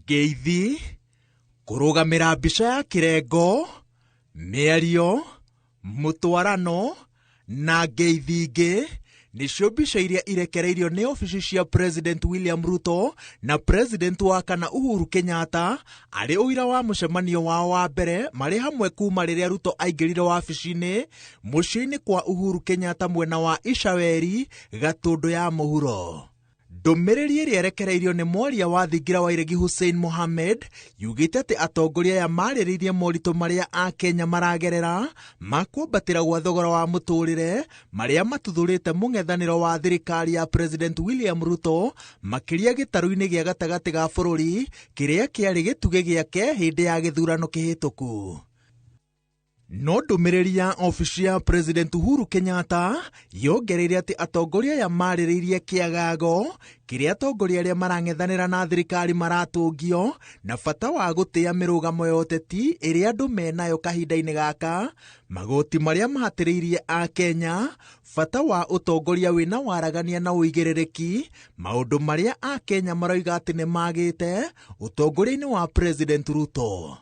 Ngeithi, kũrũgamĩra mbica ya kĩrengo, mĩario, mũtwarano na ngeithi ingĩ nĩcio mbica iria irekereirio nĩ obici cia President William Ruto na President wa kana Uhuru Kenyatta arĩ ũira wa mũcemanio wao wa mbere marĩ hamwe kuma rĩrĩa Ruto aingĩrire wabici-inĩ mũciĩ-inĩ kwa Uhuru Kenyatta mwena wa Icaweri, Gatũndũ ya mũhuro. Ndũmĩrĩri ĩrĩa ĩrekereirio nĩ mwaria wa thingira wa iregi Hussein Mohamed yugĩte atĩ atongoria aya marĩrĩirie moritũ marĩa Akenya maragerera ma kwambatĩra gwa thogora wa mũtũrĩre marĩa matuthũrĩte mũng'ethanĩro wa thirikari ya President William Ruto makĩria gĩtarũ-inĩ gĩa gatagatĩ ga bũrũri kĩrĩa kĩarĩ gĩtugĩ gĩake hĩndĩ ya gĩthurano kĩhĩtũku. No ndũmĩrĩri ya obici ya President Uhuru Kenyatta yongereire atĩ atongoria aya marĩrĩirie kĩagago kĩrĩa atongoria arĩa marang'ethanĩra na thirikari maratũngio na bata wa gũtĩa mĩrũgamo ya ũteti ĩrĩa andũ menayo kahinda-inĩ gaka, magoti marĩa mahatĩrĩirie Akenya, bata wa ũtongoria wĩna waragania na ũigĩrĩrĩki, maũndũ marĩa Akenya maroiga atĩ nĩ magĩte ũtongoria-inĩ wa President Ruto.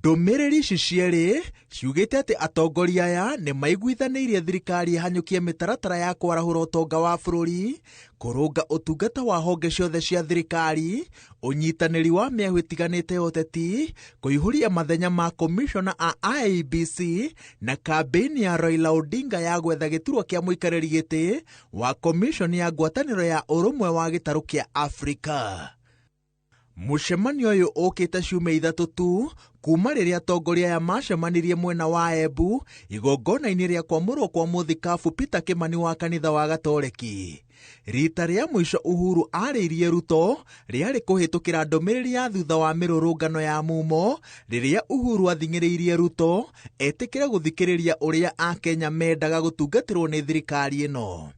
Ndũmĩrĩri ici cierĩ ciugĩte atĩ atongoria aya nĩ maiguithanĩirie thirikari ĩhanyũkie mĩtaratara ya kwarahũra ũtonga wa bũrũri, kũrũnga ũtungata wa honge ciothe cia thirikari, ũnyitanĩri wa mĩahũ ĩtiganĩte ya ũteti, kũihũria mathenya ma komishona a IEBC na kambĩini ya Raila Odinga ya gwetha gĩturwa kĩa mũikarĩri gĩtĩ wa komishoni ya ngwatanĩro ya ũrũmwe wa gĩtarũ kĩa Afrika. Mũcemanio ũyũ ũkĩte ciumia ithatũ tu kuma rĩrĩa atongoria aya macemanirie mwena wa Embu igongona-inĩ rĩa kwamũrwo kwa mũthikabu Peter Kimani wa kanitha wa Gatoreki. Rita rĩa mũico Uhuru arĩirie Ruto rĩarĩ kũhĩtũkĩra ndũmĩrĩri ya thutha wa mĩrũrũngano ya mumo rĩrĩa Uhuru athing'ĩrĩirie Ruto etĩkĩre gũthikĩrĩria ũrĩa Akenya mendaga gũtungatĩrwo nĩ thirikari ĩno.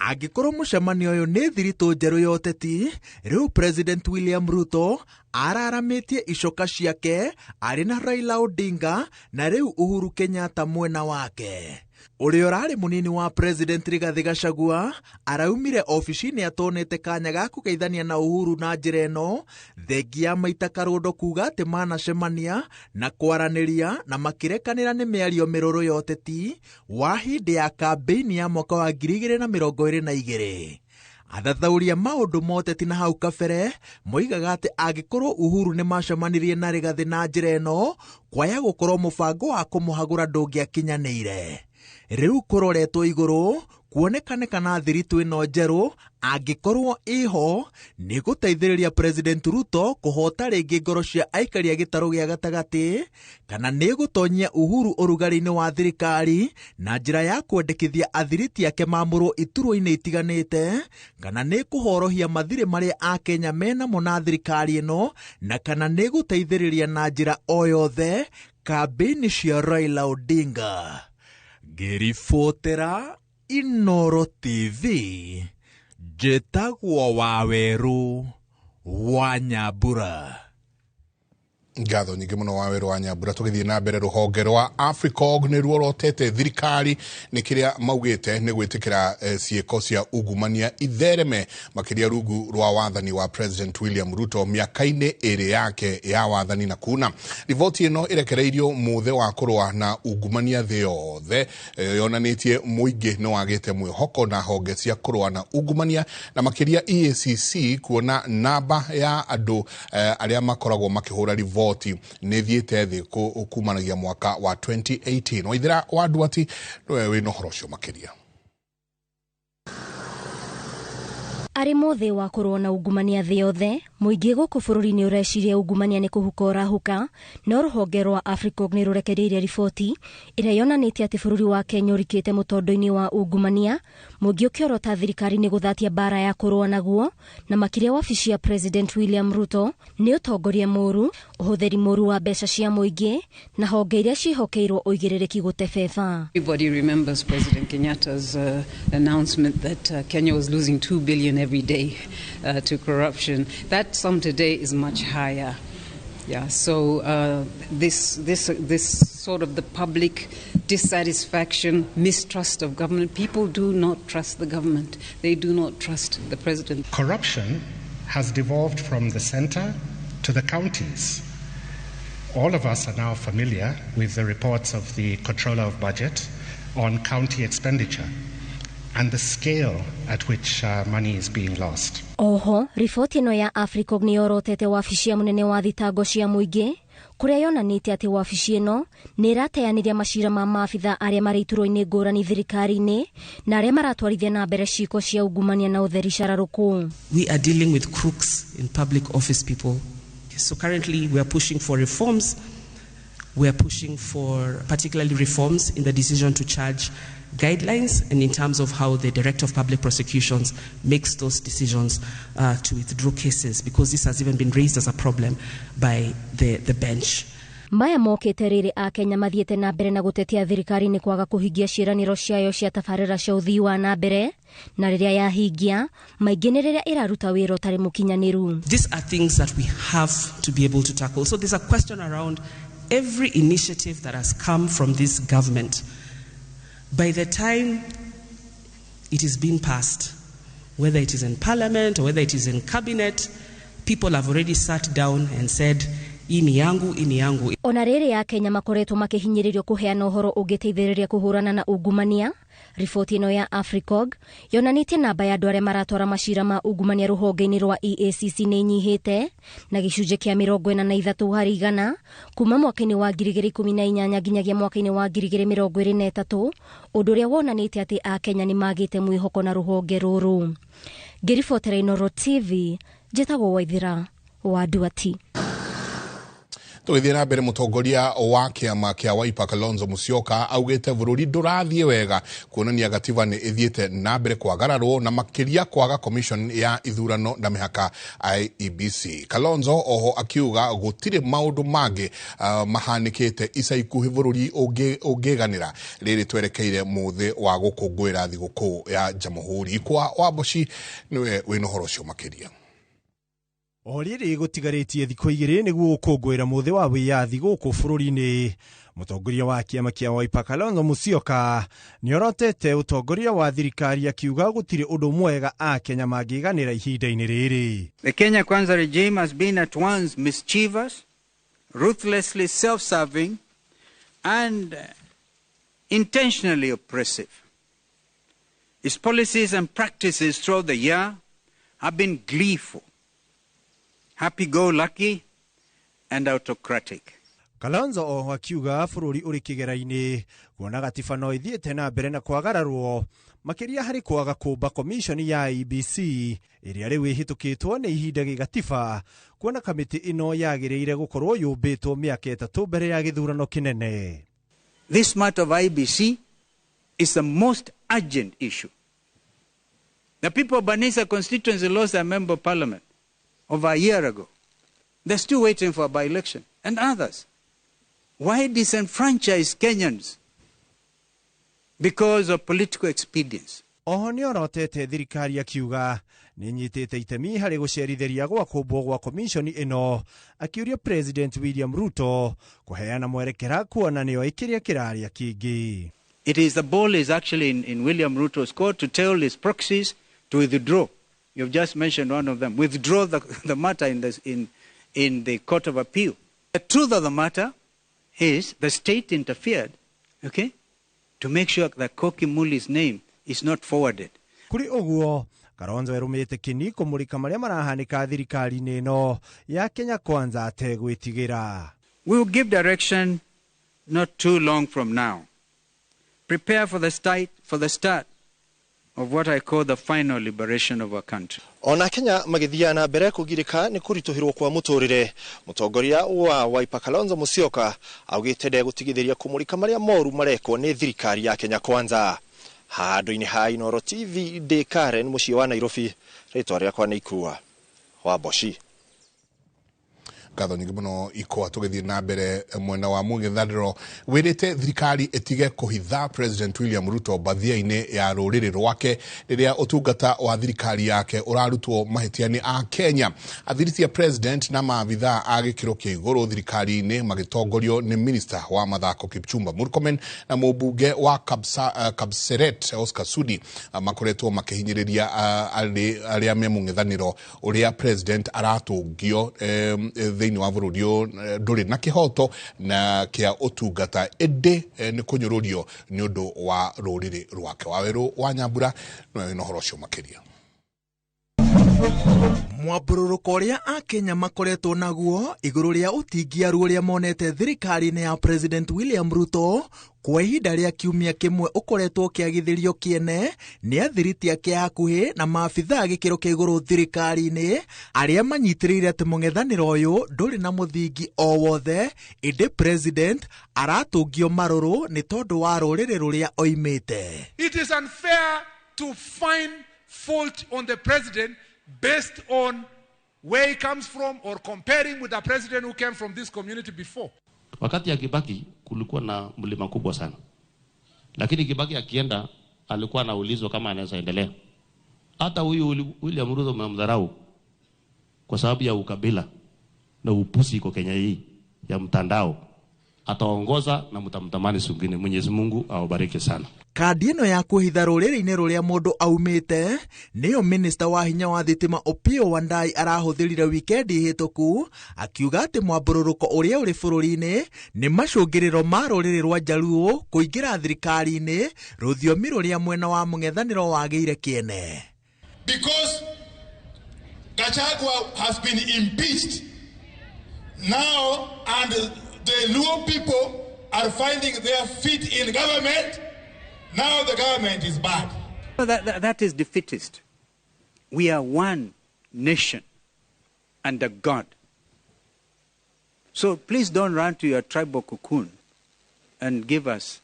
Angĩkorwo mũcemanio ũyũ nĩ thiritũ njerũ ya ũteti, rĩu President William Ruto araramĩtie icoka ciake arĩ na Raila Odinga na rĩu Uhuru Kenyatta mwena wake. Ũrĩa ũrarĩ mũnini wa President Rigathĩ Gachagua araumire obici-inĩ atonete kanya ga kũgeithania na Uhuru na njĩra ĩno, thengia ya maita karũndo kuga atĩ manacemania na kwaranĩria na makĩrekanĩra nĩ mĩario mĩrũrũ ya ũteti wa hĩndĩ ya kambĩini ya mwaka wa 2022. Athathaũri a maũndũ ma ũteti na hau kabere moigaga atĩ angĩkorwo Uhuru nĩ macemanirie na Rigathĩ na njĩra ĩno, kwaya gũkorwo mũbango wa kũmũhagũra ndũngĩakinyanĩire. Rĩu kũroretwo igũrũ kuonekane kana thiritũ ĩno njerũ angĩkorwo ĩho nĩ gũteithĩrĩria President Ruto kũhota rĩngĩ ngoro cia aikari a gĩtarũ gĩa gatagatĩ kana nĩ gũtonyia Uhuru ũrugarĩ-inĩ wa thirikari na njĩra ya kwendekithia athiriti ake mamũrwo iturwa-inĩ itiganĩte kana nĩ kũhorohia mathirĩ marĩa Akenya menamo na thirikari ĩno na kana nĩ gũteithĩrĩria na njĩra o yothe kambĩini cia Raila Odinga. Ngĩribotera Inooro TV, njĩtagwo Wawerũ wa Nyambura. Ngatho nyingĩ mũno Wawerũ wa Nyambura. Tũgĩthiĩ na mbere, rũhonge rwa Africog nĩ ruorotete thirikari nĩ kĩrĩa maugĩte nĩ gwĩtĩkĩra ciĩko cia ungumania ithereme makĩria rungu rwa wathani wa President William Ruto mĩaka-inĩ ĩrĩ yake ya wathani. Na kuna riboti ĩno ĩrekereirio mũthĩ wa kũrũa na ungumania thĩ yothe, yonanĩtie mũingĩ nĩ wagĩte mwĩhoko na honge cia kũrũa na ungumania na makĩria EACC, kuona namba ya andũ arĩa makoragwo makĩhũra riboti nĩ thiĩte thĩ kumanagia mwaka wa 2018. Waithera wa Nduati nĩwe wĩna ũhoro ũcio makĩria. Arĩ mũthĩ wa kũrũa na ungumania thĩ yothe, mũingĩ gũkũ bũrũri-inĩ ũreciria ungumania nĩ kũhuka ũrahuka, no rũhonge rwa Africog nĩ rũrekereirie riboti ĩrĩa yonanĩtie atĩ bũrũri wa Kenya ũrikĩte mũtondo-inĩ wa ungumania, mũingĩ ũkĩorota thirikari nĩ gũthatia mbara ya kũrũa naguo, na makĩria wabici ya President William Ruto nĩ ũtongoria mũru, ũhũthĩri mũru wa mbeca cia mũingĩ na honge iria ciĩhokeirwo ũigĩrĩrĩki gũtebeba. Everybody remembers President Kenyatta's announcement that Kenya was losing 2 billion every day to corruption. That sum today is much higher. Yeah, so this sort of the public dissatisfaction, mistrust of government. People do not trust the government. They do not trust the president. Corruption has devolved from the center to the counties. All of us are now familiar with the reports of the Controller of Budget on county expenditure and the scale at which money is being lost. Oho, riboti ĩno ya Africog nĩ yorotete wabici ya mũnene wa thitango cia mũingĩ kũrĩa yonanĩtie atĩ wabici ĩno nĩ ĩrateanĩria macira ma maabitha arĩa marĩ iturwa-inĩ ngũrani thirikari-inĩ na arĩa maratwarithia na mbere ciĩko cia ungumania na ũtheri cararũkũ. We are dealing with crooks in public office people. So currently we are pushing for reforms. We are pushing for particularly reforms in the decision to charge guidelines and in terms of how the Director of Public Prosecutions makes those decisions to withdraw cases, because this has even been raised as a problem by the bench. Maya mokĩte rĩrĩ Akenya mathiĩte na mbere na gũtetia thirikari nĩ kwaga kũhingia ciĩranĩro ciayo cia tabarĩra cia ũthii wa na mbere, na rĩrĩa yahingia maingĩ nĩ rĩrĩa ĩraruta wĩra ũtarĩ mũkinyanĩru. These are things that we have to be able to tackle. So there's a question around every initiative that has come from this government. By the time it is being passed, whether it is in parliament or whether it is in cabinet, people have already sat down and said, ini yangu, ini yangu. Ona rĩrĩ Akenya makoretwo makĩhinyĩrĩrio kũheana ũhoro ũngĩteithĩrĩria kũhũrana na ungumania, riboti ĩno ya Africog yonanĩtie namba ya andũ arĩa maratwara macira ma ungumania rũhonge-inĩ rwa EACC nĩ ĩnyihĩte na gĩcunjĩ kĩa 43 harĩ igana kuma mwaka-inĩ wa 2018 nginyagia mwaka-inĩ wa 2023, ũndũ ũrĩa wonanĩtie atĩ Akenya nĩ magĩte mwĩhoko na rũhonge rũrũ. Ngĩribotera Inooro TV, njĩtagwo Waithira wa Nduati. Tũgĩthiĩ na mbere, mũtongoria wa kĩama kĩa Wiper Kalonzo Musyoka augĩte bũrũri ndũrathiĩ wega, kuonania gatiba nĩ ĩthiĩte na mbere kwagararwo na makĩria kwaga commission ya ithurano na mĩhaka IEBC. Kalonzo oho akiuga gũtirĩ maũndũ mangĩ mahanĩkĩte ica ikuhĩ bũrũri ũngĩganĩra rĩrĩ twerekeire mũthĩ wa gũkũngũĩra thigũkũ ya Jamhuri. Kwa Wamboci nĩwe wĩna ũhoro ũcio makĩria. O rĩrĩ gũtigarĩtie thikũ igĩrĩ nĩguo gũkũngũĩra mũthĩ wa wĩyathi gũkũ bũrũri-inĩ, mũtongoria wa kĩama kĩa Wiper Kalonzo Musyoka nĩorotete ũtongoria wa thirikari akiuga gũtirĩ ũndũ mwega Akenya mangĩganĩra ihinda-inĩ rĩrĩ. The Kenya Kwanza regime has been at once mischievous, ruthlessly self-serving and intentionally oppressive. Its policies and practices throughout the year have been gleeful, happy-go-lucky and autocratic. Kalonzo oho akiuga bũrũri ũrĩ kĩgera-inĩ kuona gatiba no ĩthiĩte na mbere na kwagararwo makĩria harĩ kwaga kũmba komishoni ya IEBC ĩrĩa rĩu ĩhĩtũkĩtwo nĩ ihinda gĩgatiba, kuona kamĩtĩ ĩno yagĩrĩire gũkorwo yũmbĩtwo mĩaka 3 mbere ya gĩthurano kĩnene. This matter of IEBC is the most urgent issue. The people of Banisa constituency lost their member of parliament over a year ago. They're still waiting for a by-election, and others. Why disenfranchise Kenyans because of political expedience? Oho nĩorotete thirikari akiuga nĩnyitĩte itemi harĩ gũcerithĩria gwa kũmbwo gwa komishoni ĩno, akiũria President William Ruto kũheana mwerekera kuona nĩoĩ kĩrĩa kĩrarĩa kĩngĩ. It is the ball is actually in William Ruto's court to tell his proxies to withdraw. You've just mentioned one of them. Withdraw the matter in the Court of Appeal. The truth of the matter is the state interfered, okay, to make sure that Koki Muli's name is not forwarded. Kuri ũguo, Kalonzo erũmĩte kĩni kũmũrĩka marĩa marahanĩka thirikari-inĩ ĩno ya Kenya Kwanza ategwĩtigĩra. We will give direction not too long from now. Prepare for the start of what I call the final liberation of our country. Ona Kenya magĩthiaga na mbere kũgirĩka nĩ kũritũhĩrwo kwa mũtũrĩre, mũtongoria wa Wiper Kalonzo Musyoka augĩte ndegũtigithĩria kũmũrĩka marĩa moru marekwo nĩ thirikari ya Kenya Kwanza. Handũ-inĩ ha Inooro TV ndĩ Karen mũciĩ wa Nairobi, rĩtwa rĩakwa nĩ Ikua Wamboci. Ngatho nyingĩ mũno Ikwa. Tũgĩthiĩ na mbere, mwena wa mũng'ethanĩro wĩrĩte thirikari ĩtige kũhitha President William Ruto mbathia-inĩ ya rũrĩrĩ rwake rĩrĩa ũtungata wa thirikari yake ũrarutwo mahĩtia nĩ a Kenya. Athiritia president na maabithaa a gĩkĩro kĩa igũrũ thirikari-inĩ magĩtongorio nĩ minister wa mathako Kipchumba Murkomen na mũmbunge wa Kapseret Oscar Sudi makoretwo makĩhinyĩrĩria arĩa me mũng'ethanĩro ũrĩa president aratũngio thĩinĩ wa bũrũri ũyũ ndũrĩ na kĩhoto na kĩa ũtungata, ĩndĩ nĩ kũnyũrũrio nĩ ũndũ wa rũrĩrĩ rwake. Wawerũ wa Nyambura nĩwe wĩna ũhoro ũcio makĩria. Mwambũrũrũko ũrĩa akenya makoretwo naguo igũrũ rĩa ũtingiaru ũrĩa monete thirikari-inĩ ya President William Ruto kwa ihinda rĩa kiumia kĩmwe ũkoretwo ũkĩagithĩrio kĩene nĩ athiriti ake hakuhĩ na maabithaa gĩkĩro kĩa igũrũ thirikari-inĩ arĩa manyitĩrĩire atĩ mũng'ethanĩro ũyũ ndũrĩ na mũthingi o wothe, ĩndĩ president aratũngio marũrũ nĩ tondũ wa rũrĩrĩ rũrĩa oimĩte. It is unfair to find fault on the president based on where he comes from or comparing with a president who came from this community before. Wakati ya Kibaki kulikuwa na mlima kubwa sana, lakini Kibaki akienda alikuwa anaulizwa kama anaweza endelea. Hata huyu William Ruto mnamdharau kwa sababu ya ukabila na upusi iko Kenya hii ya mtandao. Ataongoza na mtamtamani siku ingine. Mwenyezi Mungu awabariki sana. Kandi ĩno ya kwĩhitha rũrĩrĩ-inĩ rũrĩa mũndũ aumĩte nĩyo minista wa hinya wa thitima Opiyo Wandayi arahũthĩrire wikendi hĩtũku akiuga atĩ mwambũrũrũko ũrĩa ũrĩ bũrũri-inĩ nĩ macũngĩrĩro ma rũrĩrĩ rwa Jaluo kũingĩra thirikari-inĩ, rũthiomi rũrĩa mwena wa mũng'ethanĩro wagĩire kĩene. Because Gachagua has been impeached now and the Luo people are finding their feet in government. Now the government is bad. That is defeatist. We are one nation under God. So please don't run to your tribal cocoon and give us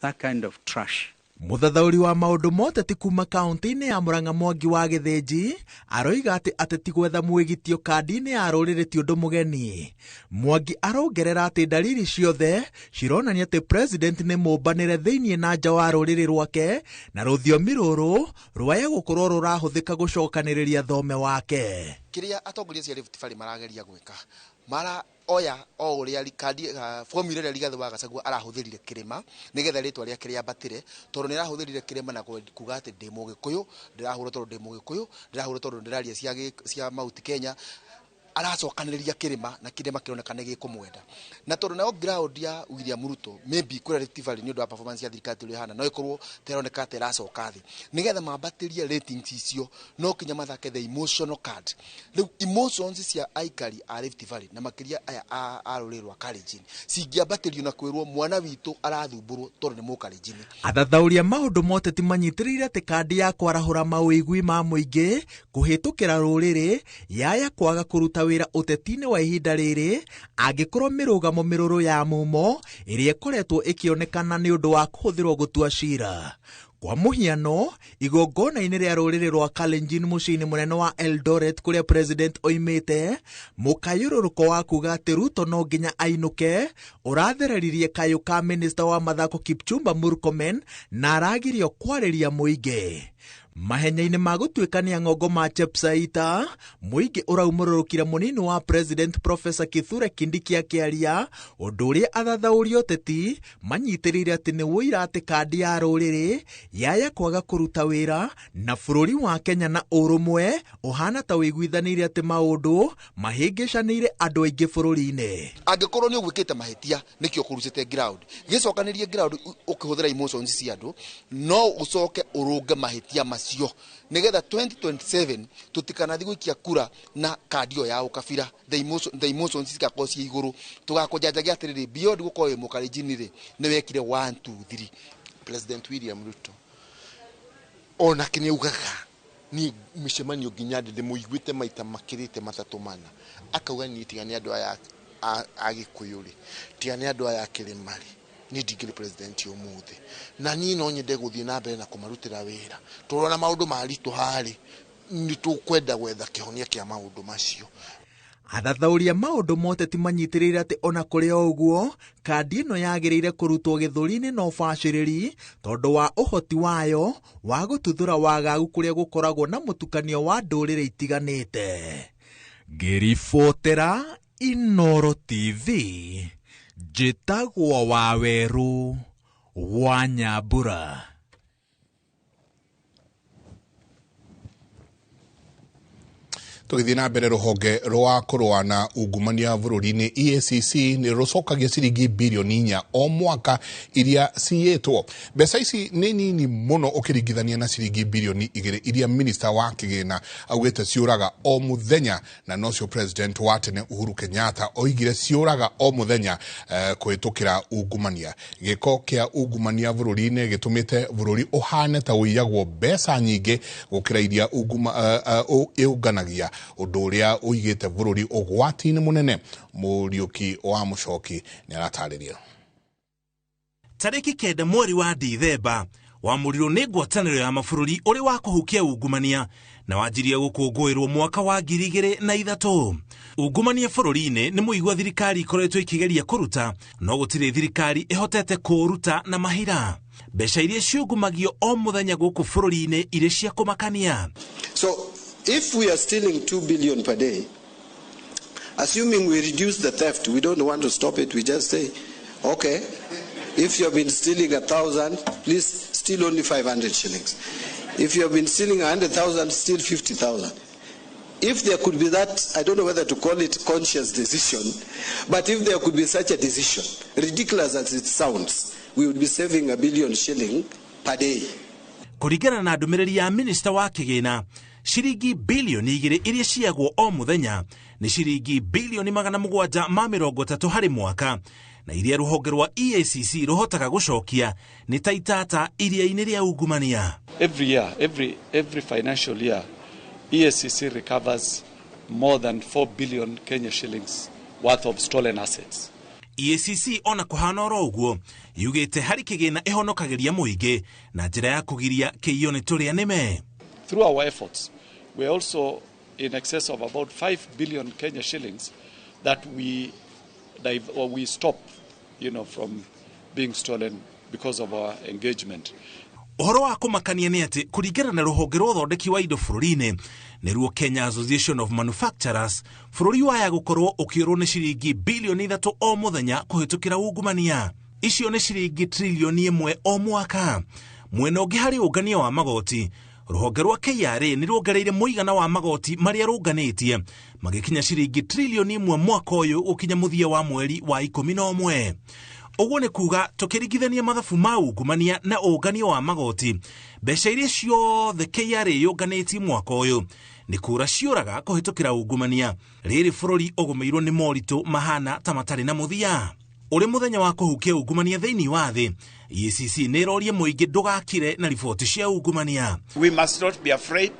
that kind of trash. Mũthathaũri wa maũndũ moteti kuma kaunti-inĩ ya Murang'a Mwangi wa Gĩthĩnji aroiga atĩ ateti gwetha mwĩgitio kandi-inĩ ya rũrĩrĩ ti ũndũ mũgeni. Mwangi arongerera atĩ ndariri ciothe cironania atĩ president nĩ mũmbanĩre thĩiniĩ na nja wa rũrĩrĩ rwake na rũthiomi rũrũ rwaya gũkorwo rũrahũthĩka gũcokanĩrĩria thome wake. Kĩrĩa atongoria acio a Rift Valley marageria gwĩka, mara oya o ũrĩa kandi formula ĩrĩa Rigathĩ wa Gachagua arahũthĩrire kĩrĩma nĩgetha rĩtwa rĩake rĩambatĩre, tondũ nĩ arahũthĩrire kĩrĩma na kuga atĩ ndĩ mũgĩkũyũ, ndĩrahũrwo tondũ ndĩ mũgĩkũyũ, ndĩrahũrwo tondũ ndĩraria cia Mount Kenya. Aracokanĩrĩria kĩrĩma na kĩrĩma kĩroneka nĩ gĩkũmwenda, na tondũ nayo ground ya William Ruto maybe kũrĩa Rift Valley nĩ ũndũ wa performance ya thirikari ũrĩa ĩhana, no ĩkorwo teroneka ta ĩracoka thĩ, nĩgetha mambatĩrie ratings icio no kinya mathake the emotional card. Rĩu emotions cia aikari a Rift Valley na makĩria aya a rũrĩrĩ rwa Kalenjin cingĩambatĩrio na kwĩrwo mwana witũ arathumbũrwo tondũ nĩ mũkalenjin. Athathaũri a maũndũ moteti manyitĩrĩire atĩ kandi ya kwarahũra mawĩigwi ma mũingĩ kũhĩtũkĩra rũrĩrĩ yaya kwaga kũruta wĩra ũteti-inĩ wa ihinda rĩrĩ angĩkorwo mĩrũgamo mĩrũrũ ya mumo ĩrĩa ĩkoretwo ĩkĩonekana nĩ ũndũ wa kũhũthĩrwo gũtua cira. Kwa mũhiano, igongona-inĩ rĩa rũrĩrĩ rwa Kalenjin mũciĩ-inĩ mũnene wa Eldoret kũrĩa president oimĩte, mũkayũrũrũko wa kuga atĩ Ruto no nginya ainũke ũrathereririe kayũ ka minista wa mathako Kipchumba Murkomen na aragirio kwarĩria mũingĩ. Mahenya-inĩ ma gũtuĩkania ng'ongo ma Chepsaita, mũingĩ ũraumũrũrũkire mũnini wa president Professor Kithure Kindiki akĩaria ũndũ ũrĩa athathaũri ũteti manyitĩrĩire atĩ nĩ ũira atĩ kandi ya rũrĩrĩ yaya kwaga kũruta wĩra na bũrũri wa Kenya na ũrũmwe ũhana ta ũiguithanĩire atĩ maũndũ mahĩngĩcanĩire andũ aingĩ bũrũri-inĩ. Angĩkorwo nĩ ũgwĩkĩte mahĩtia nĩkĩo ũkũrucĩte ground, gĩcokanĩrie ground ũkĩhũthĩra emotions cia andũ, no ũcoke ũrũnge mahĩtia macio nĩgetha 2027 tũtikanathi gũikia kura na kandi ĩyo ya ũkabira. The emotions cigakorwo ciĩ igũrũ, tũgakũnjanjagia atĩrĩrĩ, beyond gũkorwo wĩ mũkalenjin rĩ, nĩ wekire 1 2 3. President William Ruto onake nĩ augaga niĩ mĩcemanio nginya ndĩmũiguĩte maita makĩrĩte matatũ mana, akauga niĩ tiga nĩ andũ aya a Gĩkũyũ rĩ, tiga nĩ andũ aya a kĩrĩma rĩ, niĩ ndingĩrĩ president ũmũthĩ, na niĩ no nyende gũthiĩ na mbere na kũmarutĩra wĩra. Tũrona maũndũ maritũ harĩ, nĩ tũkwenda gwetha kĩhonia kĩa maũndũ macio. Athathaũri a maũndũ ma ũteti manyitĩrĩire atĩ ona kũrĩ o ũguo, kandi ĩno yagĩrĩire kũrutwo gĩthũri-inĩ na ũbacĩrĩri tondũ wa ũhoti wayo wa gũtuthũra wagagu kũrĩa gũkoragwo na mũtukanio wa ndũrĩrĩ itiganĩte. Ngĩribotera Inooro TV, njĩtagwo Wawerũ wa Nyambura. Tũgĩthiĩ na mbere, rũhonge rwa kũrũa na ungumania bũrũri-inĩ EACC nĩ rũcokagia ciringi birioni 4 o mwaka iria ciyĩtwo. Mbeca ici nĩ nini mũno ũkĩringithania na ciringi birioni 2 iria minista wa kĩgĩna augĩte ciũraga o mũthenya, na nocio president wa tene Uhuru Kenyatta oigire ciũraga o mũthenya kũhĩtũkĩra ungumania. Gĩko kĩa ungumania bũrũri-inĩ gĩtũmĩte bũrũri ũhane ta ũiyagwo mbeca nyingĩ gũkĩra iria ĩũnganagia, ũndũ ũrĩa ũigĩte bũrũri ũgwati-inĩ mũnene. Mũriũki wa Mũcoki nĩ aratarĩria. Tarĩki 9 mweri wa Dithemba wamũrirwo nĩ ngwatanĩro ya mabũrũri ũrĩ wa kũhukia ungumania na wanjirie gũkũngũĩrwo mwaka wa 2003. Ungumania bũrũri-inĩ nĩ mũigua thirikari ikoretwo ikĩgeria kũruta, no gũtirĩ thirikari ĩhotete kũũruta na mahira. Mbeca iria ciungumagio o mũthenya gũkũ bũrũri-inĩ irĩ cia kũmakania. So if we are stealing 2 billion per day, assuming we reduce the theft, we don't want to stop it, we just say, okay, if you have been stealing 1,000, please steal only 500 shillings. If you have been stealing 100,000, steal 50,000. If there could be that, I don't know whether to call it conscious decision, but if there could be such a decision, ridiculous as it sounds, we would be saving 1 billion shilling per day. Kũringana na ndũmĩrĩri ya minista wa kĩgĩna, ciringi bilioni 2 iria ciagwo o mũthenya nĩ ciringi bilioni 730 harĩ mwaka, na iria rũhonge rwa EACC rũhotaga gũcokia nĩ ta itata iria-inĩ rĩa ungumania. Every year, every financial year, EACC recovers more than 4 billion Kenya shillings worth of stolen assets. EACC ona kũhana oro ũguo yugĩte harĩ kĩgĩna ĩhonokagĩria mũingĩ na njĩra ya kũgiria kĩiywo nĩ tũrĩa nĩme. Through our efforts, we are also in excess of about 5 billion Kenya shillings that we stop, from being stolen because of our engagement. Ũhoro wa kũmakania nĩ atĩ kũringana na rũhonge rwa ũthondeki wa indo bũrũri-inĩ nĩruo Kenya Association of Manufacturers, bũrũri waya gũkorwo ũkĩũrwo nĩ ciringi bilioni 3 o mũthenya kũhĩtũkĩra ungumania. Icio nĩ ciringi trilioni 1 o mwaka. Mwena ũngĩ harĩ ũngania wa magoti, rũhonge rwa KRA nĩ ruongereire mũigana wa magoti marĩa rũnganĩtie magĩkinya ciringi trilioni 1 mwaka ũyũ ũkinya mũthia wa mweri wa 11. Ũguo nĩ kuga tũkĩringithania mathabu ma ungumania na ũngania wa magoti, mbeca iria ciothe KRA yũnganĩtie mwaka ũyũ nĩ kũra ciũraga kũhĩtũkĩra ungumania. Rĩrĩ bũrũri ũgũmĩirwo nĩ moritũ mahana ta matarĩ na mũthia. Ũrĩ mũthenya wa kũhukia ungumania thĩinĩ wa thĩ, EACC nĩ ĩroria mũingĩ ndũgakire na riboti cia ungumania. We must not be afraid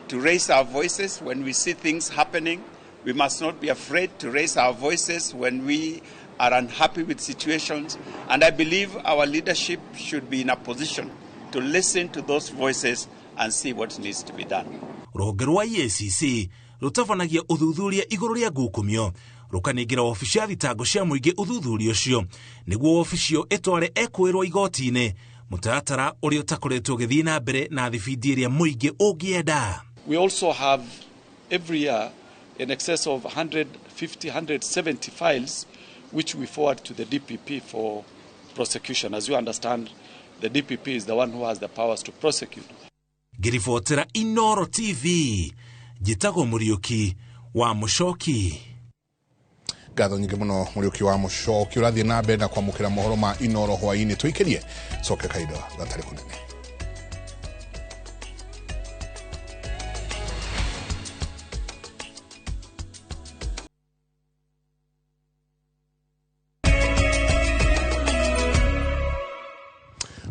to raise our voices when we see things happening. We must not be afraid to raise our voices when we are unhappy with situations, and I believe our leadership should be in a position to listen to those voices and see what needs to be done. Rũhonge rwa EACC rũtabanagia ũthuthuria igũrũ rĩa ngukumio, rũkanengera wabici ya thitango cia mũingĩ ũthuthuria ũcio nĩguo wabici ĩyo ĩtware ekũĩrwo igoti-inĩ, mũtaratara ũrĩa ũtakoretwo ũgĩthiĩ na mbere na thibindi ĩrĩa mũingĩ ũngĩenda. We also have every year in excess of 150, 170 files which we forward to the DPP for prosecution. As you understand, the DPP is the one who has the powers to prosecute. Ngĩribotera Inooro TV, njĩtagwo Mũriũki wa Mũcoki. Ngatho nyingĩ mũno Mũriũki wa Mũcoki. Ũrathiĩ na mbere na kwamũkĩra mohoro ma Inooro hwaĩ-inĩ. Tũikĩrie coke kahinda gatarĩ kũnene.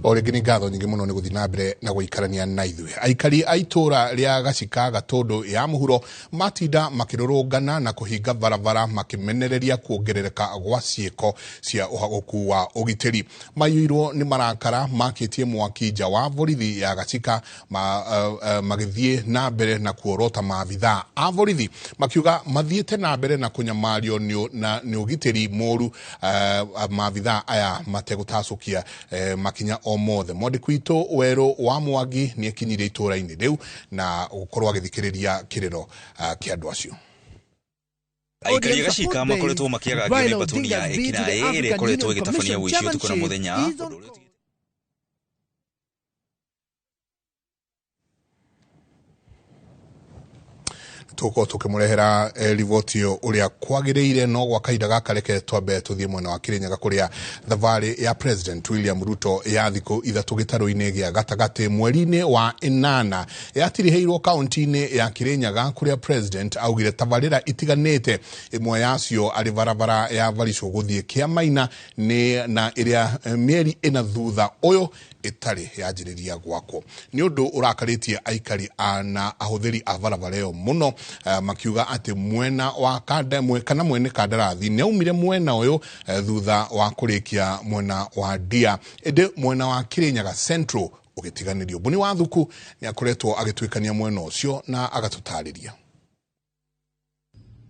O rĩngĩ nĩ ngatho nyingĩ mũno nĩ gũthiĩ na mbere na gũikarania na ithuĩ. Aikari a itũũra rĩa Gacika Gatũndũ ya mũhuro matinda makĩrũrũngana na kũhinga barabara makĩmenereria kuongerereka gwa ciĩko cia ũhagũku wa ũgitĩri. Maiyũirwo nĩ marakara makĩtie mwaki nja wa borithi ya Gacika magĩthiĩ na mbere na kuorota maabithaa a borithi makiuga mathiĩte na mbere na kũnyamario nĩ ũgitĩri mũru maabithaa aya mategũtacũkia makinya o mothe. Mwandĩki witũ Werũ wa Mwangi nĩ ekinyire itũũra-inĩ rĩu na gũkorwo agĩthikĩrĩria kĩrĩro kĩa andũ acio. Aikari a Gacika makoretwo makĩagagio nĩ mbatoni ya ekinaĩ ĩrĩa ĩkoretwo ĩgĩtabania ũici ũtukũ na mũthenya. Tuko tukimurehera riboti ĩyo ũrĩa kwagĩrĩire no gwa kahinda gaka reke twambe tũthiĩ mwena wa Kirinyaga kũrĩa thabarĩ ya President William Ruto ya thikũ ithatũ gĩtarũ-inĩ gĩa gatagatĩ mweri-inĩ wa 8 yatirihĩirwo kaunti-inĩ ya Kirinyaga kũrĩa President augire tabarĩra itiganĩte ĩmwe yacio arĩ barabara ya Barisho gũthiĩ Kĩamaina nĩ na ĩrĩa mĩeri ĩna thutha ũyũ ĩtarĩ yanjĩrĩria gwakwo. Nĩ ũndũ ũrakarĩtie aikari na ahũthĩri a barabara ĩyo mũno makiuga atĩ mwena wa kana mwene kandarathi nĩ aumire mwena ũyũ thutha wa kũrĩkia mwena wa Ndia ĩndĩ mwena wa Kirinyaga Central ũgĩtiganĩrio. Buni wa Thuku nĩ akoretwo agĩtuĩkania mwena ũcio na agatũtarĩria.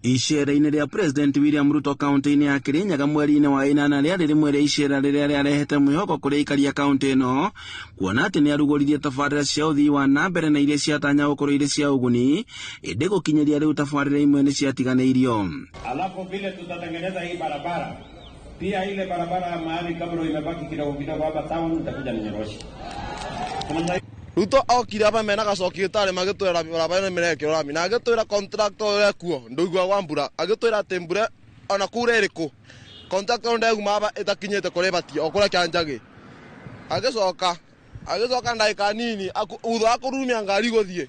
Icera-inĩ rĩa President William Ruto kaunti-inĩ ya Kirinyaga mweri-inĩ wa 8 rĩarĩ rĩmwe rĩa icera rĩrĩa rĩarehete mwĩhoko kũrĩ aikari a kaunti ĩno kuona atĩ nĩarugũririe tabarĩra cia ũthii wa na mbere na iria ciatanya gũkorwo irĩ cia ũguni ĩndĩ gũkinyĩria rĩu tabarĩra imwe nĩ ciatiganĩirio. Alafu vile tutatengeneza hii barabara pia ile barabara mahali kabla imebaki kidogo kidogo hapa town itakuja ninyoroshe. Ruto okire aba mena gacoki gĩtarĩ magĩtwĩra barabara ĩno nĩmĩrekĩrwo rami na agĩtwĩra contractor ũrĩa kuo ndũiguagwa mbura agĩtwĩra atĩ mbura ona kura ĩrĩkũ contractor ũyũ ndeguma aba ĩtakinyĩte kũrĩa ĩbatiĩ o kũrĩa Kĩanjagĩ. Agĩcoka ndagĩka nini thutha wa kũrurumia ngari gũthiĩ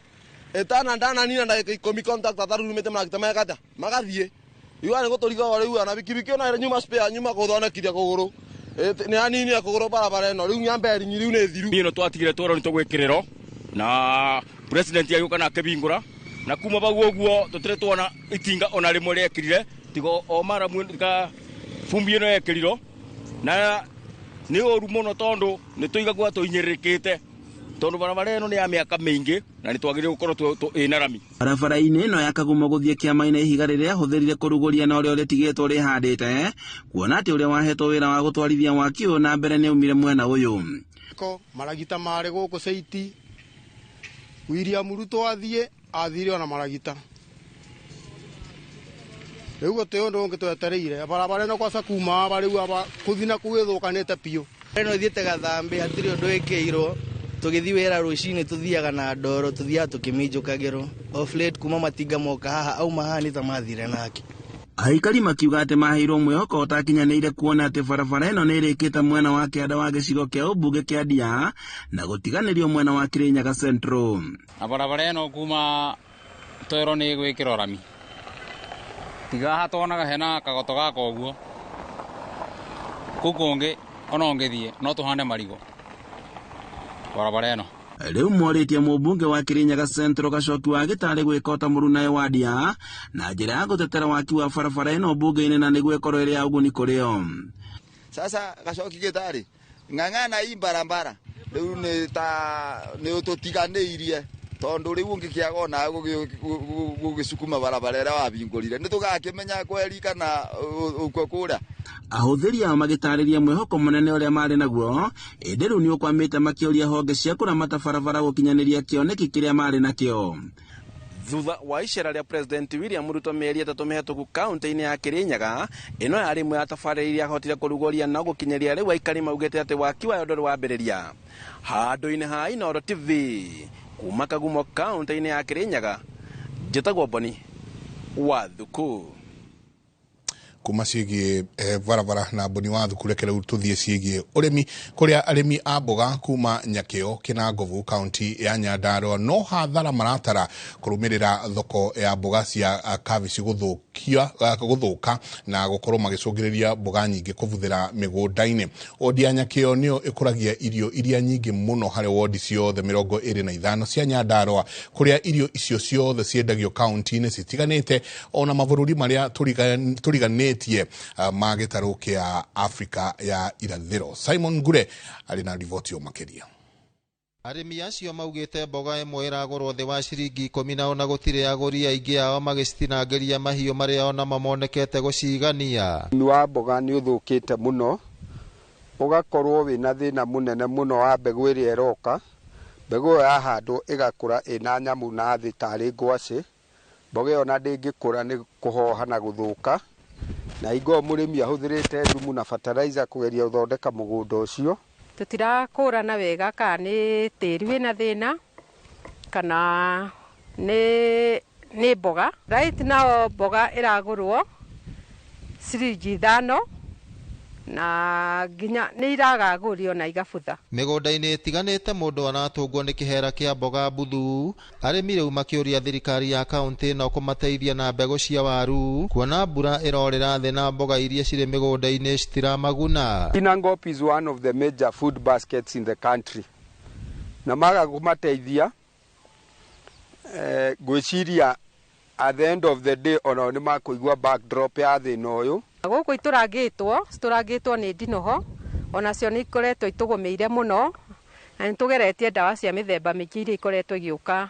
ĩtana ndananina ndagĩka 10 contractor atarurumĩte marakita mekatĩa magathiĩ iuga nĩ gũtũriga rĩu ona bikibiki ona ĩrĩa nyuma spare nyuma gũthondekithia kũgũrũ nĩ anini ya kũgũrũ barabara ĩno rĩu nyamberingi rĩu nĩ thiru. Ĩno twatigire twerwo nĩ tũgwĩkĩrĩrwo na president agĩũka na akĩbingũra na kuma bau ũguo tũtirĩ tuona itinga ona rĩmwe rĩekĩrire tiga o mara ka bumbi ĩno yekĩrirwo na nĩ ũru mũno tondũ nĩ tũigagua tũinyĩrĩrĩkĩte tondũ barabara ĩno nĩ ya mĩaka mĩingĩ na nĩ twagĩrĩirwo gũkorwo ĩna rami. Barabara-inĩ ĩno ya Kagumo gũthiĩ Kĩamaina ihiga rĩrĩa ahũthĩrire kũrugũria na ũrĩa ũrĩtigĩtwo rĩhandĩte kuona atĩ ũrĩa wahetwo wĩra wa gũtwarithia mwaki ũyũ na mbere nĩ aumire mwena ũyũ. Maragita marĩ gũkũ Ceiti William Ruto athiĩ athire ona maragita rĩu gũtirĩ ũndũ ũngĩ twetereire barabara ĩno kwaca kuma aba rĩu aba kũthiĩ na kũu ĩthũkanĩte biũ. Ĩno ĩthiĩte gathambĩ hatirĩ ũndũ ĩkĩirwo tũgĩthiĩ wĩra rũcinĩ tũthiaga na ndoro tũthiaga tũkĩminjũkagĩrwo off late kuma matinga moka haha auma haha nĩ ta mathire nake. Aikari makiuga atĩ maheirwo mwĩhoko ũtakinyanĩire kuona atĩ barabara ĩno nĩ ĩrĩkĩte mwena wa kĩanda wa gĩcigo kĩa ũmbunge kĩa Ndia na gũtiganĩrio mwena wa Kirinyaga Central. Na barabara ĩno kuma twerwo nĩ ĩgwĩkĩrwo rami tiga haha tuonaga hena kagoto gaka ũguo kũu kũngĩ ona ũngĩthiĩ no tũhande marigũ barabara ĩno. Rĩu morĩtie mũmbunge wa Kirinyaga Central Gacoki wa Gĩtarĩ gwĩka ota mũrunae wa Ndia na njĩra ya gũtetera waki wa barabara ĩno mbunge-inĩ na nĩguo ĩkorwo ĩrĩ ya ũguni kũrĩ o. Sasa Gacoki Gĩtarĩ ng'ang'ana hii barabara rĩu nĩ ta nĩ ũtũtiganĩirie tondũ rĩu ũngĩkĩaga ona gũgĩcukuma barabara ĩrĩa wabingũrire nĩ tũgakĩmenya kweri kana ũkue kũrĩa. Ahũthĩri ao magĩtarĩria mwĩhoko mũnene ũrĩa marĩ naguo ĩndĩ rĩu nĩ ũkwamĩte makĩũria honge cia kũramata barabara gũkinyanĩria kĩoneki kĩrĩa marĩ nakĩo. Thutha wa icera rĩa President William Ruto mĩeri 3 mĩhetũku kaunti-inĩ ya Kirinyaga ĩno yarĩ ĩmwe ya tabarĩra iria ahotire kũrugũria na gũkinyĩria rĩu aikari maugĩte atĩ waki wayo ndũrĩ wambĩrĩria. Handũ-inĩ ha Inooro TV kuma Kagumo kaunti-inĩ ya Kirinyaga njĩtagwo Boni wa Thuku. Kuma ciĩgiĩ barabara na mboni wa thukuru, reke rĩu tũthiĩ ciĩgiĩ ũrĩmi, kũrĩa arĩmi a mboga kuma Nyakĩo Kĩnangobu kaunti ya Nyandarua no hathara maratara kũrũmĩrĩra thoko ya mboga cia kabici gũthũka na gũkorwo magĩcũngĩrĩria mboga nyingĩ kũbuthĩra mĩgũnda-inĩ. Wodi ya Nyakĩo nĩyo ĩkũragia irio iria nyingĩ mũno harĩ wodi ciothe 25 cia Nyandarua, kũrĩa irio icio ciothe ciendagio kaunti-inĩ citiganĩte ona mabũrũri marĩa tũriganĩtie ma gĩtarũ kĩa Afrika ya irathĩro. Simon Ngure arĩ na riboti o makĩria. Arĩmi acio maugĩte mboga ĩmwe ĩragũrwo thĩ wa ciringi 10 na ona gũtirĩ agũri aingĩ ao magĩcitinangĩria mahiũ marĩa onamo monekete gũcigania. Ũrĩmi wa mboga nĩ ũthũkĩte mũno, ũgakorwo wĩna thĩna mũnene mũno wa mbegũ ĩrĩa ĩroka. Mbegũ ĩyo yahandwo ĩgakũra ĩna nyamũ na thĩ tarĩ ngwacĩ. Mboga ĩyo ona ndĩngĩkũra nĩ kũhoha na gũthũka. Na hingo mũrĩmi ahũthĩrĩte thumu na fertilizer kũgeria gũthondeka mũgũnda ũcio. Tũtirakũrana wega kana nĩ tĩri wĩna thĩna kana nĩ mboga. Right now mboga ĩragũrwo ciringi 5 na nginya nĩ iragagũrio na igabutha. Mĩgũnda-inĩ ĩtiganĩte mũndũ aratũngwo nĩ kĩhera kĩa mboga mbuthu. Arĩmi rĩu makĩũria thirikari ya kaunti ĩno kũmateithia na mbegũ cia waru, kuona mbura ĩrorĩra thĩ na mboga iria cirĩ mĩgũnda-inĩ citiramaguna. Kinangop is one of the major food baskets in the country. Na maga kũmateithia ngwĩciria at the end of the day onao nĩ makũigua backdrop ya thĩna ũyũ. Gũkũ itũrangĩtwo nĩ ndinoho, onacio nĩ ikoretwo itũgũmĩire mũno, na nĩ tũgeretie ndawa cia mĩthemba mĩingĩ iria ikoretwo igĩũka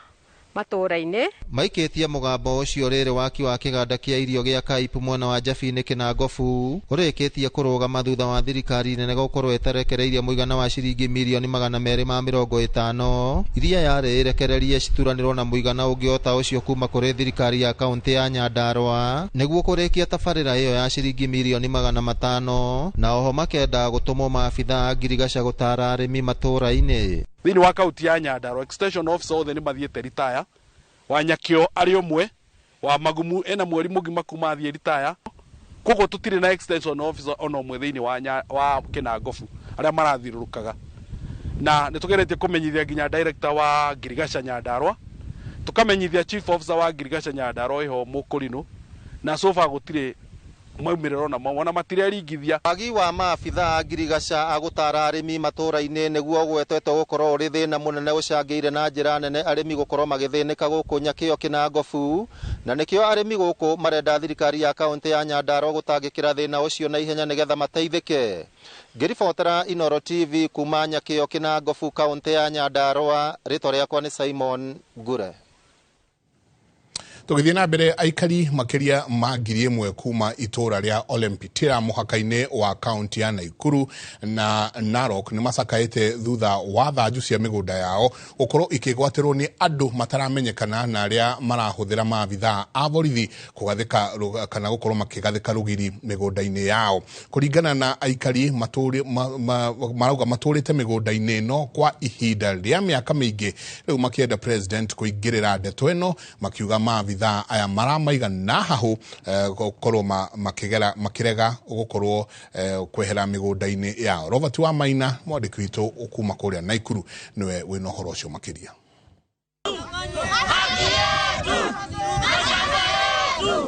matũũra-inĩ. Maikĩtie mũgambo ũcio rĩrĩ waki wa kĩganda kĩa irio gĩa Kaipu mwena wa Njabini Kĩnangobu ũrĩkĩtie kũrũgama thutha wa thirikari nene gũkorwo ĩtarekereirie mũigana wa ciringi mirioni 250 iria yarĩ ĩrekererie cituranĩrwo na mũigana ũngĩ o ta ũcio kuma kũrĩ thirikari ya kaunti ya Nyandarua nĩguo kũrĩkia tabarĩra ĩyo ya ciringi mirioni 500, na oho makenda gũtũmwo maabithaa a ngirigaca gũtara arĩmi matũũra-inĩ. Thĩinĩ wa kaunti ya Nyandarua extension officer othe nĩ mathiĩte ritaya, wa Nyakĩo arĩ ũmwe, wa Magumu ena mweri mũgima kuma athiĩ ritaya, koguo tũtirĩ na extension officer ona ũmwe thĩinĩ wa Kĩnangobu arĩa marathiũrũrũkaga. Na nĩ tũgeretie kũmenyithia nginya director wa ngirigaca Nyandarua, tũkamenyithia chief officer wa ngirigaca Nyandarua ĩho Mũkũrinũ, na so far gũtirĩ maumĩrĩro na ona matireringithia. Wagi wa maabithaa a ngirigaca a gũtara arĩmi matũũra-inĩ nĩguo ũgwetetwo gũkorwo ũrĩ thĩna mũnene ũcangĩire na njĩra nene arĩmi gũkorwo magĩthĩnĩka gũkũ Nyakĩo Kĩnangobu, na nĩkĩo arĩmi gũkũ marenda thirikari ya kaunti ya Nyandarua gũtangĩkĩra thĩna ũcio na ihenya nĩgetha mateithĩke. Ngĩribotera Inooro TV kuma Nyakĩo Kĩnangobu kaunti ya Nyandarua, rĩtwa rĩakwa nĩ Simon Ngure. Tũgĩthiĩ na mbere, aikari makĩria ma 1,000 kuma itũũra rĩa Olempitira mũhaka-inĩ wa kaunti ya Naikuru na Narok nĩ macakaĩte thutha wa thanju cia mĩgũnda yao gũkorwo ikĩgwatĩrwo nĩ andũ mataramenyekana na arĩa marahũthĩra maabithaa a borithi kũgathĩka kana gũkorwo makĩgathĩka rũgiri mĩgũnda-inĩ yao. Kũringana na aikari marauga matũrĩte mĩgũnda-inĩ ĩno kwa ihinda rĩa mĩaka mĩingĩ, rĩu makĩenda president kũingĩrĩra ndeto ĩno, makiuga maabithaa aya maramaiga na hahu gũkorwo makĩrega gũkorwo kwehera mĩgũnda-inĩ yao. Robert wa Maina mwandĩki witũ kuma kũrĩa Naikuru nĩwe wĩna ũhoro ũcio makĩria.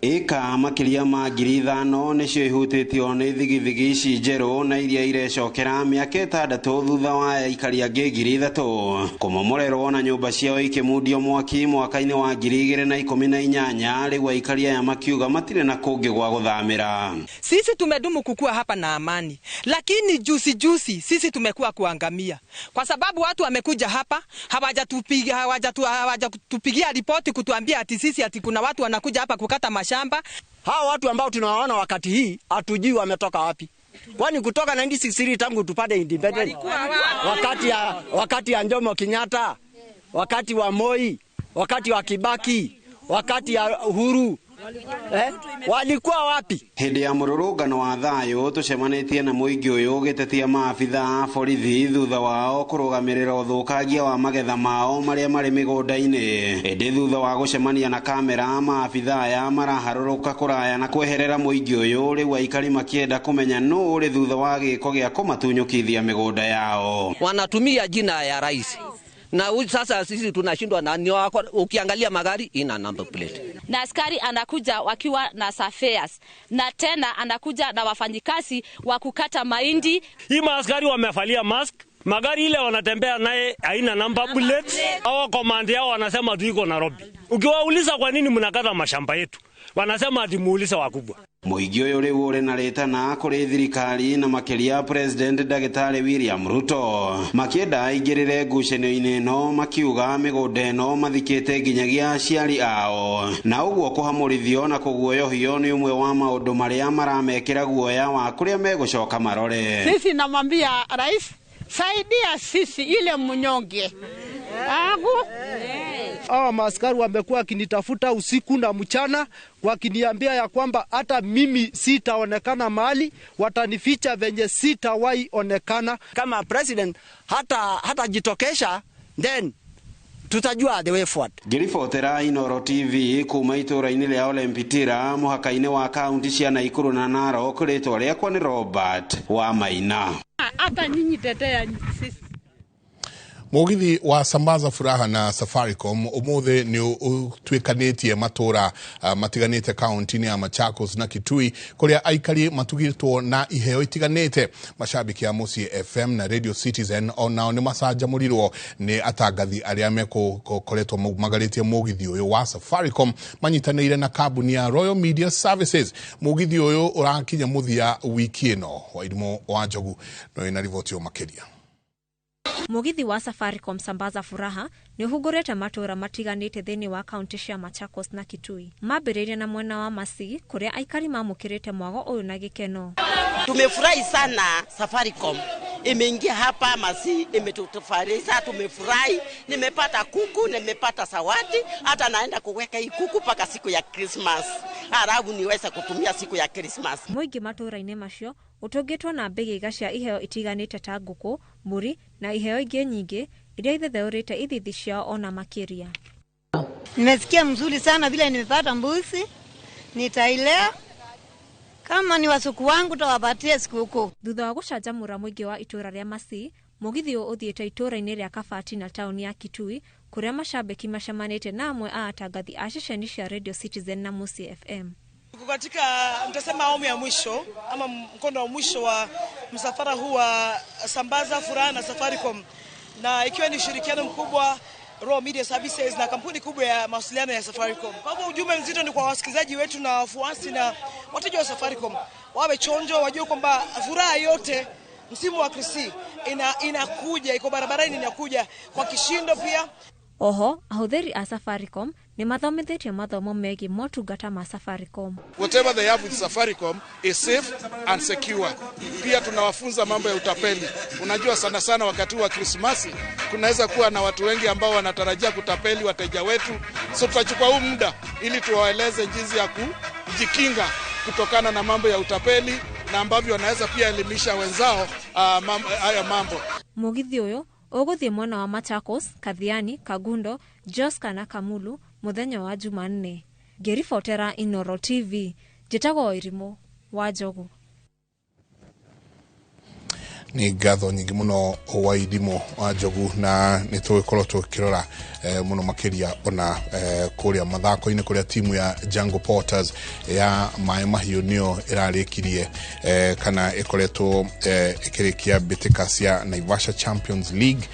Ĩka makĩria ma 5,000 nĩcio ihutĩtio nĩ thigithigi ici njerũ na iria irecokera mĩaka 6 thutha wa aikari angĩ 3,000 kũmomorerwo na nyũmba ciao ikĩmundio mwaki mwaka-inĩ wa 2018. Rĩu aikari aya makiuga matirĩ na kũngĩ gwa gũthamĩra. Sisi tumedumu kukua hapa na amani, lakini juzi juzi sisi tumekuwa kuangamia kwa sababu watu wamekuja hapa hawajatupigia ripoti kutuambia ati sisi ati kuna watu wanakuja hapa kukata mashamba. Hawa watu ambao tunawaona wakati hii hatujui wametoka wapi. Kwani kutoka 1963 tangu tupate independence, wakati ya Jomo Kenyatta, wakati wa Moi, wakati wa Kibaki, wakati ya Uhuru, Walikuwa wapi? Hĩndĩ ya mũrũrũngano wa thayũ tũcemanĩtie na mũingĩ ũyũ ũgĩtetia maabitha a borithi thutha wao kũrũgamĩrĩra ũthũkangia wa magetha mao marĩa marĩ mĩgũnda-inĩ. Ĩndĩ thutha wa gũcemania na kamera, maabitha aya maraharũrũka kũraya na kweherera mũingĩ ũyũ, rĩu aikari makĩenda kũmenya nũ ũrĩ thutha wa gĩko gĩa kũmatunyũkithia mĩgũnda yao. Wanatumia jina ya rais na sasa sisi tunashindwa na ni wako, ukiangalia magari ina number plate. Na askari anakuja wakiwa na surveyors, na tena anakuja na wafanyikazi wa kukata mahindi. Hii maaskari wamevalia mask, magari ile wanatembea naye haina number plate. Hawa command yao wanasema tuiko Nairobi. Ukiwauliza kwa nini mnakata mashamba yetu, wanasema ati muulize wakubwa. Mũingĩ ũyũ rĩu ũrĩ na rĩtana kũrĩ thirikari na makĩria President Ndagĩtarĩ William Ruto makĩenda aingĩrĩre ngucanio-inĩ ĩno, makiuga mĩgũnda ĩno mathikĩte nginyagia aciari ao, na ũguo kũhamũrithio na kũguoyohio nĩ ũmwe wa maũndũ marĩa maramekĩra guoya wa kũrĩa megũcoka marore. Sisi namwambia rais, saidia sisi ile mnyonge. Hawa maaskari wamekuwa wakinitafuta usiku na mchana, wakiniambia ya kwamba hata mimi sitaonekana mahali, watanificha venye sitawahi onekana. Kama president hata jitokesha, then tutajua the way forward. Ngĩribotera Inooro TV kuma itũũra-inĩ rĩa Olempitira mũhaka-inĩ wa kaunti cia Naikuru na Narok, rĩtwa rĩakwa nĩ Robert wa Maina. Hata nyinyi tetea sisi. Mũgithi wa Sambaza Furaha na Safaricom ũmũthĩ nĩ ũtuĩkanĩtie matũra matiganĩte kaunti-inĩ ya Machakos na Kitui kũrĩa aikari matugĩtwo na iheo itiganĩte. Mashabiki a Mũciĩ FM na Radio Citizen onao nĩ macanjamũrirwo nĩ atangathi arĩa mekũkoretwo maumagarĩtie mũgithi ũyũ wa Safaricom manyitanĩire na kambuni ya Royal Media Services. Mũgithi ũyũ ũrakinya mũthia wiki ĩno. Wairimũ wa Njogu no ĩna riboti ĩyo makĩria. Mũgithi wa Safaricom Sambaza Furaha nĩ ũhungũrĩte matũra matiganĩte thĩinĩ wa kaunti cia Machakos na Kitui. Mambĩrĩirie na mwena wa Masii kũrĩa aikari mamũkĩrĩte mwago ũyũ na gĩkeno. Tumefurahi sana, Safaricom imeingia hapa Masii, imetutufurahisha, tumefurahi. Nimepata kuku, nimepata sawati, hata naenda kuweka hii kuku paka siku ya Christmas. Halafu niweza kutumia siku ya Christmas. Mũingĩ matũra-inĩ macio ũtũngĩtwo na mbĩgĩga cia iheo itiganĩte ta ngũkũ, mbũri na iheo ingĩ nyingĩ iria ithetheũrĩte ithithi ciao ona makĩria. Nimesikia mzuri sana vile nimepata mbuzi, nitailea kama ni wasuku wangu tawapatia sikukuu. Thutha wa gũcanjamũra mũingĩ wa itũra rĩa Masii, mũgithi ũyũ ũthiĩte itũra-inĩ rĩa Kabati na taũni ya Kitui kũrĩa mashabiki macemanĩtie na amwe a atangathi a ceceni cia Radio Citizen na Mũciĩ FM. Katika mtasema awamu ya mwisho ama mkondo wa mwisho wa msafara huu wa Sambaza Furaha na Safaricom, na ikiwa ni ushirikiano mkubwa Royal Media Services na kampuni kubwa ya mawasiliano ya Safaricom. Kwa hivyo ujumbe mzito ni kwa wasikilizaji wetu na wafuasi na wateja wa Safaricom, wawe chonjo, wajue kwamba furaha yote msimu wa Krisi inakuja, iko barabarani, inakuja kwa kishindo pia. Oho, ahũthĩri a Safaricom nĩ mathomithĩtio mathomo megiĩ motungata ma Safaricom. Whatever they have with Safaricom is safe and secure. Pia tunawafunza mambo ya utapeli. Unajua sana sana wakati wa Krismasi kunaweza kuwa na watu wengi ambao wanatarajia kutapeli wateja wetu. So tutachukua huu muda ili tuwaeleze jinsi ya kujikinga kutokana na mambo ya utapeli na ambavyo wanaweza pia elimisha wenzao haya mambo. Mũgithi ũyũ ũgũthiĩ mwena wa Machakos, Kathiani, Kagundo, Joska na Kamulu mũthenya wa Jumanne. Ngĩribotera Inooro TV, njĩtagwo Irimũ wa Njogu. Nĩ ngatho nyingĩ mũno Wairimũ wa Njogu, na nĩ tũgĩkorwo tũkĩrora mũno makĩria ona kũrĩa mathako-inĩ kũrĩa timu ya Jungle Porters ya Maĩ Mahiũ nĩyo ĩrarĩkirie kana ĩkoretwo ĩkĩrĩkia mbĩtĩka cia Naivasha Champions League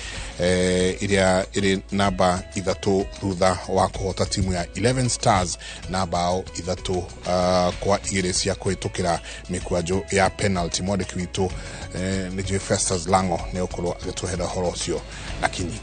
iria ĩrĩ namba 3 thutha wa kũhota timu ya 11 Stars na bao 3-2 cia kũhĩtũkĩra mĩkwanjo ya penalty. Mwandĩki witũ nĩ Festus Lango nĩ ũkorwo agĩtũhera ũhoro ũcio na kinyi.